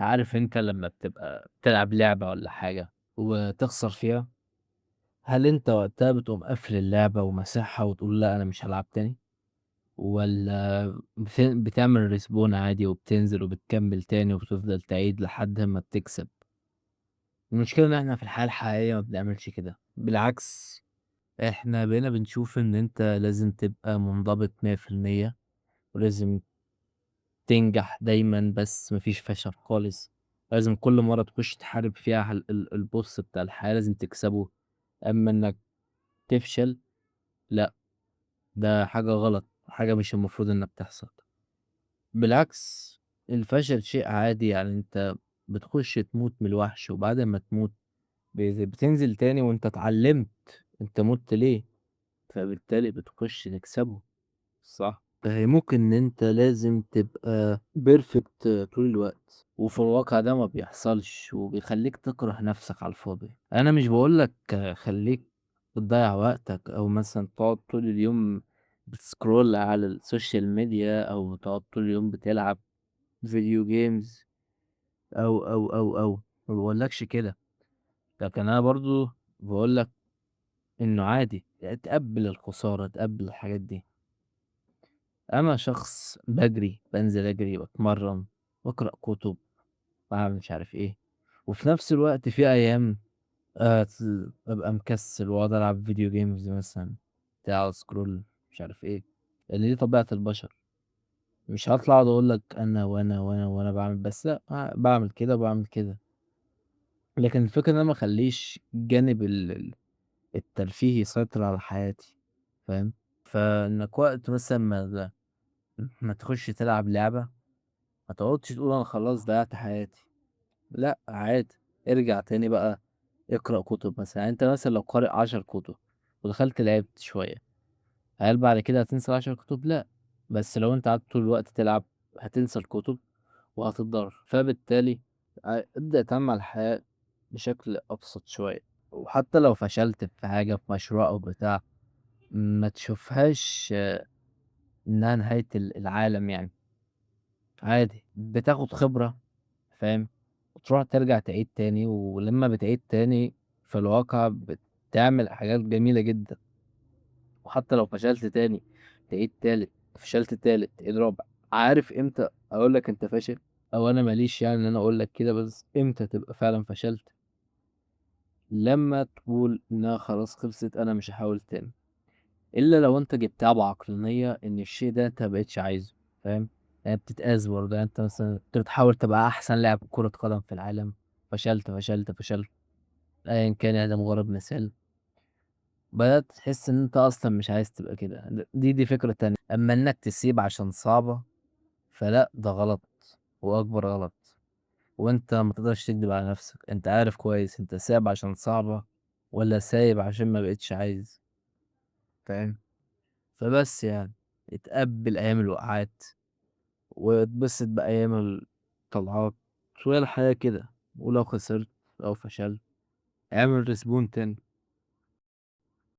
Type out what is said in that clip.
عارف أنت لمّا بتبقى بتلعب لعبة والّا حاجة وتخسر فيها، هل أنت وقتها بتقوم قافل اللعبة وماسحها وتقول لأ أنا مش هالعب تاني، والّا بتعمل respawn عادي وبتنزل وبتكمل تاني وبتفضل تعيد لحد ما بتكسب؟ المشكلة إن إحنا في الحياة الحقيقية ما بنعملش كده، بالعكس إحنا بقينا بنشوف إن أنت لازم تبقى منضبط 100% ولازم تنجح دايمًا بس ما فيش فشل خالص، لازم كل مرة تخش تحارب فيها على الboss بتاع الحياة لازم تكسبه، أمّا إنك تفشل لأ، ده حاجة غلط، حاجة مش المفروض إنك تحصل. بالعكس الفشل شيء عادي، أنت بتخش تموت من الوحش وبعد ما تموت بتنزل تاني وأنت اتعلمت أنت مُت ليه، فبالتالي بتخش تكسبه، صح؟ فهموك إن أنت لازم تبقى perfect طول الوقت، وفي الواقع ده ما بيحصلش وبيخليك تكره نفسك على الفاضي. أنا مش بقولك خليك بتضيع وقتك أو مثلا تقعد طول اليوم بتسكرول على السوشيال ميديا أو تقعد طول اليوم بتلعب video games أو أو أو أو ما بقولكش كده، لكن أنا برضو بقولك إنه عادي تقبل الخسارة، تقبل الحاجات دي. أنا شخص بجري، بنزل أجري، بتمرن، بقرأ كتب، بعمل مش عارف إيه، وفي نفس الوقت في أيام، ببقى مكسل وأقعد ألعب video games مثلا، بتاع scroll مش عارف إيه، لأن دي طبيعة البشر. مش هطلع أقعد أقول لك أنا وأنا وأنا وأنا بعمل، بس لأ، بعمل كده وبعمل كده. لكن الفكرة إن أنا ما أخليش جانب الترفيه يسيطر على حياتي، فاهم؟ فإنك وقت مثلا ما تخش تلعب لعبة ما تقعدش تقول أنا خلاص ضيعت حياتي، لأ عادي ارجع تاني بقى اقرأ كتب مثلا. أنت مثلا لو قارئ 10 كتب ودخلت لعبت شوية، هل بعد كده هتنسى 10 كتب؟ لأ، بس لو أنت قعدت طول الوقت تلعب هتنسى الكتب وهتتضرر. فبالتالي ابدأ اتعامل مع الحياة بشكل أبسط شوية، وحتى لو فشلت في حاجة في مشروع أو بتاع ما تشوفهاش إنها نهاية العالم، عادي بتاخد خبرة، فاهم؟ وتروح ترجع تعيد تاني، ولما بتعيد تاني في الواقع بتعمل حاجات جميلة جدا. وحتى لو فشلت تاني تعيد تالت، فشلت تالت تعيد رابع. عارف امتى اقول لك انت فاشل؟ او انا ماليش ان انا اقول لك كده، بس امتى تبقى فعلا فشلت؟ لما تقول انها خلاص خلصت انا مش هحاول تاني، الا لو انت جبتها بعقلانية ان الشيء ده انت مبقتش عايزه، فاهم؟ بتتقاس برضه. انت مثلا انت بتحاول تبقى احسن لاعب كرة قدم في العالم، فشلت فشلت فشلت، ايا كان، ده مجرد مثال. بدأت تحس ان انت اصلا مش عايز تبقى كده، دي فكرة تانية. اما انك تسيب عشان صعبة فلا، ده غلط واكبر غلط، وانت ما تقدرش تكذب على نفسك، انت عارف كويس انت سايب عشان صعبة ولا سايب عشان ما بقتش عايز، فاهم؟ فبس اتقبل ايام الوقعات واتبسط بايام الطلعات، شوية الحياة كده. ولو خسرت او فشلت اعمل ريسبون تاني.